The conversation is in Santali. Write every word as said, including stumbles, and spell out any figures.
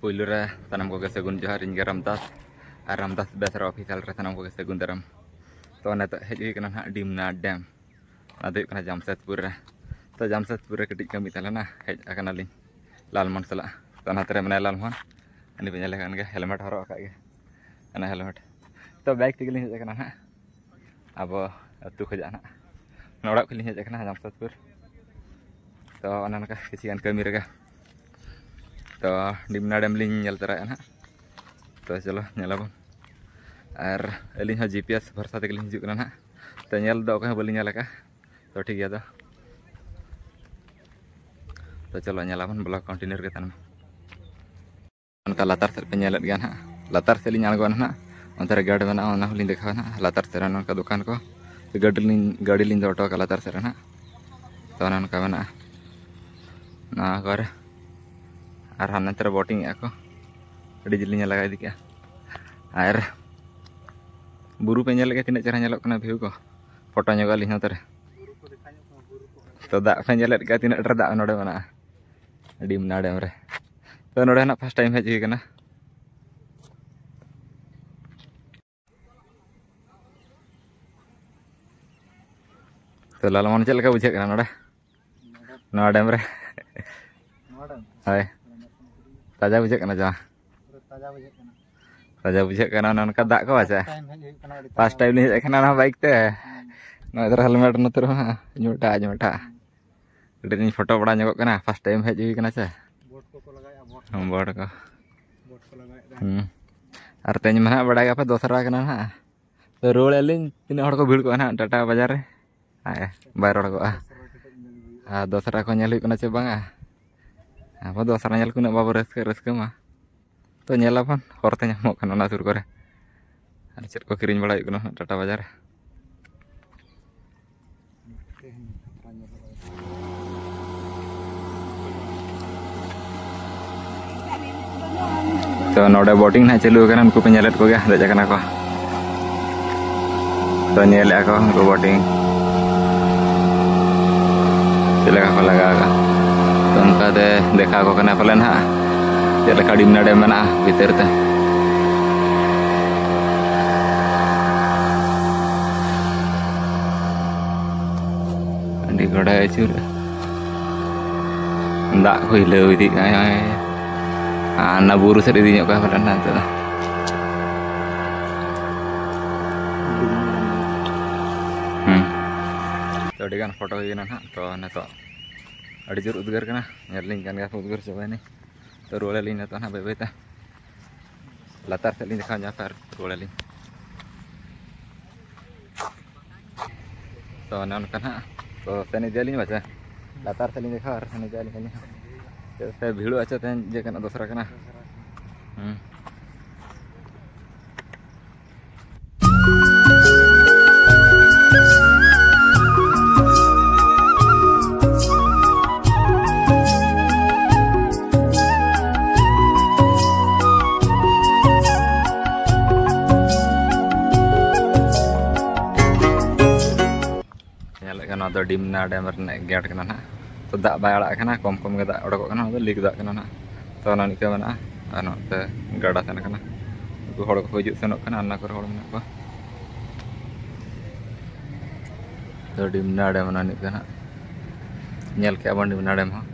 ᱯᱳᱭᱞᱳ ᱨᱮ ᱥᱟᱱᱟᱢ ᱠᱚᱜᱮ ᱥᱟᱹᱜᱩᱱ ᱡᱚᱦᱟᱨ, ᱤᱧ ᱜᱮ ᱨᱟᱢᱫᱟᱥ᱾ ᱟᱨ ᱨᱟᱢᱫᱟᱥ ᱵᱮᱥᱨᱟ ᱚᱯᱷᱤᱥᱤᱭᱟᱞ ᱨᱮ ᱥᱟᱱᱟᱢ ᱠᱚᱜᱮ ᱥᱟᱹᱜᱩᱱ ᱫᱟᱨᱟᱢ᱾ ᱛᱚ, ᱱᱤᱛᱚᱜ ᱦᱮᱡ ᱦᱩᱭ ᱠᱟᱱᱟ ᱱᱟᱦᱟᱜ ᱰᱤᱢᱱᱟ ᱰᱮᱢ, ᱚᱱᱟ ᱫᱚ ᱦᱩᱭᱩᱜ ᱠᱟᱱᱟ ᱡᱟᱢᱥᱮᱫᱽᱯᱩᱨ ᱨᱮ᱾ ᱛᱚ, ᱡᱟᱢᱥᱮᱫᱽᱯᱩᱨ ᱨᱮ ᱠᱟᱹᱴᱤᱡ ᱠᱟᱹᱢᱤ ᱛᱟᱦᱮᱸ ᱞᱮᱱᱟ, ᱦᱮᱡ ᱟᱠᱟᱱᱟᱞᱤᱧ ᱞᱟᱞᱢᱳᱦᱚᱱ ᱥᱟᱞᱟᱜ᱾ ᱛᱚ, ᱚᱱᱟᱛᱮ ᱨᱮ ᱢᱮᱱᱟᱭᱟ ᱞᱟᱞᱢᱳᱦᱚᱱ, ᱩᱱᱤ ᱯᱮ ᱧᱮᱞᱮ ᱠᱟᱱ ᱜᱮᱭᱟ, ᱦᱮᱞᱢᱮᱴ ᱦᱚᱨᱚᱜ ᱟᱠᱟᱫ ᱜᱮ, ᱚᱱᱟ ᱦᱮᱞᱢᱮᱴ᱾ ᱛᱚ, ᱵᱟᱭᱤᱠ ᱛᱮᱜᱮᱞᱤᱧ ᱦᱮᱡ ᱟᱠᱟᱱᱟ ᱱᱟᱦᱟᱜ, ᱟᱵᱚ ᱟᱹᱛᱩ ᱠᱷᱚᱱᱟᱜ ᱱᱟᱦᱟᱜ, ᱚᱱᱟ ᱚᱲᱟᱜ ᱠᱷᱚᱱᱞᱤᱧ ᱦᱮᱡ ᱟᱠᱟᱱᱟ ᱡᱟᱢᱥᱮᱫᱽᱯᱩᱨ᱾ ᱛᱚ, ᱚᱱᱮ ᱚᱱᱠᱟ ᱠᱤᱪᱷᱩ ᱜᱟᱱ ᱠᱟᱹᱢᱤ ᱨᱮᱜᱮ᱾ ᱛᱚ, ᱰᱤᱢᱱᱟ ᱰᱮᱢ ᱞᱤᱧ ᱧᱮᱞ ᱛᱚᱨᱟᱭᱟ ᱱᱟᱦᱟᱜ᱾ ᱛᱚ, ᱪᱚᱞᱚ ᱧᱮᱞᱟᱵᱚᱱ᱾ ᱟᱨ ᱟᱹᱞᱤᱧ ᱦᱚᱸ ᱡᱤ ᱯᱤ ᱮᱥ ᱵᱷᱚᱨᱥᱟ ᱛᱮᱜᱮᱞᱤᱧ ᱦᱤᱡᱩᱜ ᱠᱟᱱᱟ ᱱᱟᱦᱟᱜ᱾ ᱛᱚ, ᱧᱮᱞ ᱫᱚ ᱚᱠᱚᱭ ᱦᱚᱸ ᱵᱟᱹᱞᱤᱧ ᱧᱮᱞ ᱟᱠᱟᱫᱼᱟ᱾ ᱛᱚ, ᱴᱷᱤᱠ ᱜᱮᱭᱟ᱾ ᱛᱚ, ᱛᱚ, ᱪᱚᱞᱚ ᱧᱮᱞᱟᱵᱚᱱ, ᱵᱞᱚᱜ ᱠᱚᱱᱴᱤᱱᱤᱭᱩ ᱨᱮᱜᱮ ᱛᱟᱦᱮᱱ ᱢᱟ᱾ ᱚᱱᱠᱟ ᱞᱟᱛᱟᱨ ᱥᱮᱫ ᱯᱮ ᱧᱮᱞᱮᱫ ᱜᱮᱭᱟ ᱱᱟᱦᱟᱜ, ᱞᱟᱛᱟᱨ ᱥᱮᱫ ᱞᱤᱧ ᱟᱬᱜᱚᱱᱟ ᱱᱟᱦᱟᱜ᱾ ᱚᱱᱛᱮ ᱨᱮ ᱜᱟᱲ ᱢᱮᱱᱟᱜᱼᱟ, ᱚᱱᱟ ᱦᱚᱸᱞᱤᱧ ᱫᱮᱠᱷᱟᱣᱟ ᱱᱟᱦᱟᱜ᱾ ᱞᱟᱛᱟᱨ ᱥᱮᱫ ᱨᱮ ᱱᱚᱝᱠᱟ ᱫᱚᱠᱟᱱ ᱠᱚ, ᱜᱟᱹᱰᱤ ᱞᱤᱧ, ᱜᱟᱹᱰᱤ ᱞᱤᱧ ᱫᱚᱦᱚ ᱦᱚᱴᱚ ᱠᱟᱜᱼᱟ ᱞᱟᱛᱟᱨ ᱥᱮᱫ ᱨᱮ ᱱᱟᱦᱟᱜ᱾ ᱛᱚ, ᱚᱱᱮ ᱚᱱᱠᱟ ᱢᱮᱱᱟᱜᱼᱟ ᱱᱚᱣᱟ ᱠᱚᱨᱮ᱾ ᱟᱨ ᱦᱟᱱᱮ ᱱᱚᱛᱮ ᱨᱮ ᱵᱳᱴᱤᱝ ᱮᱫᱼᱟ ᱠᱚ, ᱟᱹᱰᱤ ᱡᱤᱞᱤᱧ ᱞᱟᱜᱟ ᱤᱫᱤ ᱠᱮᱜᱼᱟ᱾ ᱟᱨ ᱵᱩᱨᱩ ᱯᱮ ᱧᱮᱞ ᱞᱮᱫ ᱜᱮᱭᱟ, ᱛᱤᱱᱟᱹᱜ ᱪᱮᱦᱨᱟ ᱧᱮᱞᱚᱜ ᱠᱟᱱᱟ ᱵᱷᱤᱭᱩ ᱠᱚ᱾ ᱯᱷᱳᱴᱳ ᱧᱚᱜᱚᱜ ᱟᱹᱞᱤᱧ ᱱᱚᱛᱮ ᱨᱮ᱾ ᱛᱚ, ᱫᱟᱜ ᱯᱮ ᱧᱮᱞᱮᱫ ᱜᱮᱭᱟ, ᱛᱤᱱᱟᱹᱜ ᱰᱷᱮᱨ ᱫᱟᱜ ᱱᱚᱰᱮ ᱢᱮᱱᱟᱜᱼᱟ ᱰᱤᱢᱱᱟ ᱰᱮᱢ ᱨᱮ᱾ ᱛᱚ, ᱱᱚᱰᱮ ᱱᱟᱜ ᱯᱷᱟᱥᱴ ᱴᱟᱭᱤᱢ ᱦᱮᱡ ᱦᱩᱭ ᱠᱟᱱᱟ᱾ ᱛᱚ, ᱞᱟᱞᱢᱳᱦᱚᱱ, ᱪᱮᱫ ᱞᱮᱠᱟ ᱵᱩᱡᱷᱟᱹᱜ ᱠᱟᱱᱟ ᱱᱚᱰᱮ, ᱱᱚᱣᱟ ᱰᱮᱢ ᱨᱮ? ᱱᱚᱣᱟ ᱰᱮᱢ? ᱦᱳᱭ, ᱛᱟᱡᱟ ᱵᱩᱡᱷᱟᱹᱜ ᱠᱟᱱᱟ ᱡᱟ? ᱯᱩᱨᱟᱹ ᱛᱟᱡᱟ ᱵᱩᱡᱷᱟᱹᱜ ᱠᱟᱱᱟ᱾ ᱛᱟᱡᱟ ᱵᱩᱡᱷᱟᱹᱜ ᱠᱟᱱᱟ ᱚᱱᱮ ᱚᱱᱠᱟ ᱫᱟᱜ ᱠᱚ, ᱟᱪᱪᱷᱟ᱾ ᱯᱷᱟᱥᱴ ᱴᱟᱭᱤᱢ ᱦᱮᱡ ᱦᱩᱭᱩᱜ ᱠᱟᱱᱟ, ᱟᱹᱰᱤ ᱯᱷᱟᱥᱴ ᱛᱟᱡᱟ ᱴᱟᱭᱤᱢ ᱞᱤᱧ ᱦᱮᱡ ᱟᱠᱟᱱᱟ ᱚᱱᱟ ᱵᱟᱭᱤᱠ ᱛᱮ᱾ ᱦᱩᱸ᱾ ᱱᱚᱜᱼᱚᱭ ᱫᱷᱚᱨᱚ ᱦᱮᱞᱢᱮᱴ ᱱᱚᱛᱮ ᱨᱮᱦᱚᱸ ᱦᱟᱸᱜ ᱧᱩ ᱢᱮᱴᱟᱜ, ᱧᱩ ᱢᱮᱴᱟᱜ᱾ ᱠᱟᱹᱴᱤᱡ ᱞᱤᱧ ᱯᱷᱳᱴᱳ ᱵᱟᱲᱟ ᱧᱚᱜᱚᱜ ᱠᱟᱱᱟ, ᱯᱷᱟᱥᱴ ᱴᱟᱭᱤᱢ ᱦᱮᱡ ᱦᱩᱭ ᱠᱟᱱᱟ ᱥᱮ᱾ ᱵᱳᱴ ᱠᱚᱠᱚ ᱞᱟᱜᱟᱭᱮᱫᱼᱟ, ᱵᱳᱴ᱾ ᱦᱮᱸ, ᱵᱳᱴ ᱠᱚ᱾ ᱵᱳᱴ ᱠᱚ ᱞᱟᱜᱟᱭᱮᱫᱼᱟ᱾ ᱦᱩᱸ᱾ ᱟᱨ ᱛᱮᱦᱮᱧ ᱢᱟ ᱱᱟᱦᱟᱜ ᱵᱟᱲᱟᱭ ᱜᱮᱭᱟᱯᱮ, ᱫᱚᱥᱨᱟ ᱠᱟᱱᱟ ᱱᱟᱦᱟᱜ᱾ ᱛᱚ, ᱨᱩᱣᱟᱹᱲ ᱟᱹᱞᱤᱧ, ᱛᱤᱱᱟᱹᱜ ᱦᱚᱲ ᱠᱚ ᱵᱷᱤᱲ ᱠᱚᱜᱼᱟ ᱱᱟᱦᱟᱜ ᱴᱟᱴᱟ ᱵᱟᱡᱟᱨ ᱨᱮ᱾ ᱟᱭ, ᱵᱟᱭ ᱨᱚᱲ ᱠᱚᱜᱼᱟ᱾ ᱟᱨ ᱫᱚᱥᱨᱟ ᱠᱚ ᱧᱮᱞ ᱦᱩᱭᱩᱜ ᱠᱟᱱᱟ ᱪᱮ ᱵᱟᱝᱟ? ᱟᱵᱚ ᱫᱚᱥᱨᱟ ᱧᱮᱞ ᱠᱚ ᱩᱱᱟᱹᱜ ᱵᱟᱵᱚ ᱨᱟᱹᱥᱠᱟᱹ, ᱨᱟᱹᱥᱠᱟᱹ ᱢᱟ᱾ ᱛᱚ, ᱧᱮᱞᱟᱵᱚᱱ ᱦᱚᱨᱛᱮ ᱧᱟᱢᱚᱜ ᱠᱟᱱᱟ ᱚᱱᱟ ᱥᱩᱨ ᱠᱚᱨᱮ᱾ ᱟᱨ ᱪᱮᱫ ᱠᱚ ᱠᱤᱨᱤᱧ ᱵᱟᱲᱟ ᱦᱩᱭᱩᱜ ᱠᱟᱱᱟ ᱱᱟᱦᱟᱜ ᱴᱟᱴᱟ ᱵᱟᱡᱟᱨ ᱨᱮ᱾ ᱛᱚ, ᱱᱚᱰᱮ ᱵᱳᱴᱤᱝ ᱱᱟᱦᱟᱜ ᱪᱟᱹᱞᱩ ᱟᱠᱟᱱᱟ, ᱩᱱᱠᱩ ᱯᱮ ᱧᱮᱞᱮᱫ ᱠᱚᱜᱮᱭᱟ, ᱫᱮᱡ ᱟᱠᱟᱱᱟ ᱠᱚ᱾ ᱛᱚ, ᱧᱮᱞᱮᱫᱼᱟ ᱠᱚ ᱩᱱᱠᱩ ᱵᱳᱴᱤᱝ ᱪᱮᱫ ᱞᱮᱠᱟ ᱠᱚ ᱞᱟᱜᱟᱣ ᱟᱠᱟᱫ᱾ ᱛᱚ, ᱚᱱᱠᱟᱛᱮ ᱫᱮᱠᱷᱟᱣ ᱟᱠᱚ ᱠᱟᱱᱟ ᱯᱟᱞᱮ ᱱᱟᱦᱟᱜ᱾ ᱪᱮᱫ ᱞᱮᱠᱟ ᱰᱤᱢᱱᱟ ᱰᱮᱢ ᱢᱮᱱᱟᱜᱼᱟ ᱵᱷᱤᱛᱤᱨ ᱛᱮ᱾ ᱟᱹᱰᱤ ᱜᱚᱰᱟᱭ ᱟᱹᱪᱩᱨ᱾ ᱫᱟᱜ ᱠᱚ ᱦᱤᱞᱟᱹᱣ ᱤᱫᱤᱜ ᱠᱟᱱᱟ᱾ ᱟᱨ ᱚᱱᱟ ᱵᱩᱨᱩ ᱥᱮᱫ ᱤᱫᱤ ᱧᱚᱜ ᱠᱟᱜᱼᱟ ᱯᱟᱞᱮᱱ ᱱᱤᱛᱚᱜ ᱫᱚ᱾ ᱦᱩᱸ᱾ ᱛᱚ, ᱟᱹᱰᱤ ᱜᱟᱱ ᱯᱷᱳᱴᱳ ᱦᱩᱭ ᱮᱱᱟ ᱱᱟᱦᱟᱜ᱾ ᱛᱚ, ᱱᱤᱛᱚᱜ ᱟᱹᱰᱤ ᱡᱳᱨ ᱩᱫᱽᱜᱟᱹᱨ ᱠᱟᱱᱟ᱾ ᱧᱮᱞ ᱞᱤᱧ ᱠᱟᱱ ᱜᱮᱭᱟ ᱯᱮ, ᱩᱫᱽᱜᱟᱹᱨ ᱪᱟᱵᱟᱭᱮᱱᱟᱹᱧ᱾ ᱛᱚ, ᱨᱩᱣᱟᱹᱲ ᱟᱹᱞᱤᱧ ᱱᱤᱛᱚᱜ ᱱᱟᱦᱟᱜ ᱵᱟᱹᱭ ᱵᱟᱹᱭ ᱛᱮ᱾ ᱞᱟᱛᱟᱨ ᱥᱮᱫ ᱞᱤᱧ ᱫᱮᱠᱷᱟᱣ ᱧᱚᱜ ᱯᱮ ᱟᱨ ᱨᱩᱣᱟᱹᱲ ᱟᱹᱞᱤᱧ᱾ ᱛᱚ, ᱚᱱᱮ ᱚᱱᱠᱟ ᱱᱟᱦᱟᱜ᱾ ᱛᱚ, ᱥᱮᱱ ᱤᱫᱤᱭᱟᱞᱤᱧ ᱵᱟᱪᱮ᱾ ᱞᱟᱛᱟᱨ ᱥᱮᱫ ᱞᱤᱧ ᱫᱮᱠᱷᱟᱣᱟ ᱟᱨ ᱥᱮᱱ ᱤᱫᱤᱭᱟᱞᱤᱧ ᱟᱹᱞᱤᱧ ᱦᱚᱸ᱾ ᱪᱮᱫᱟᱜ ᱥᱮ ᱵᱷᱤᱲᱚᱜᱼᱟ ᱪᱮ ᱛᱮᱦᱮᱧ ᱡᱮ ᱠᱟᱱᱟ ᱫᱚᱥᱨᱟ ᱠᱟᱱᱟ᱾ ᱦᱩᱸ᱾ ᱧᱮᱞᱮᱫ ᱠᱟᱱᱟ, ᱱᱚᱣᱟ ᱫᱚ ᱰᱤᱢᱱᱟ ᱰᱮᱢ ᱨᱤᱱᱤᱡ ᱜᱮᱴ ᱠᱟᱱᱟ ᱱᱟᱦᱟᱜ᱾ ᱛᱚ, ᱫᱟᱜ ᱵᱟᱭ ᱟᱲᱟᱜ ᱠᱟᱱᱟ, ᱠᱚᱢ ᱠᱚᱢ ᱜᱮ ᱫᱟᱜ ᱚᱰᱚᱠᱚᱜ ᱠᱟᱱᱟ, ᱚᱱᱟ ᱫᱚ ᱞᱤᱠ ᱫᱟᱜ ᱠᱟᱱᱟ ᱱᱟᱦᱟᱜ᱾ ᱛᱚ, ᱚᱱᱟ ᱱᱤᱝᱠᱟᱹ ᱢᱮᱱᱟᱜᱼᱟ᱾ ᱟᱨ ᱱᱚᱛᱮ ᱜᱟᱰᱟ ᱥᱮᱱ ᱠᱟᱱᱟ, ᱩᱱᱠᱩ ᱦᱚᱲ ᱠᱚ ᱦᱤᱡᱩᱜ ᱥᱮᱱᱚᱜ ᱠᱟᱱᱟ, ᱚᱱᱟ ᱠᱚᱨᱮ ᱦᱚᱲ ᱢᱮᱱᱟᱜ ᱠᱚᱣᱟ᱾ ᱛᱚ, ᱰᱤᱢᱱᱟ ᱰᱮᱢ ᱚᱱᱟ ᱱᱤᱝᱠᱟᱹ ᱱᱟᱦᱟᱜ ᱧᱮᱞ ᱠᱮᱜᱼᱟ ᱵᱚᱱ ᱰᱤᱢᱱᱟ ᱰᱮᱢ ᱦᱚᱸ᱾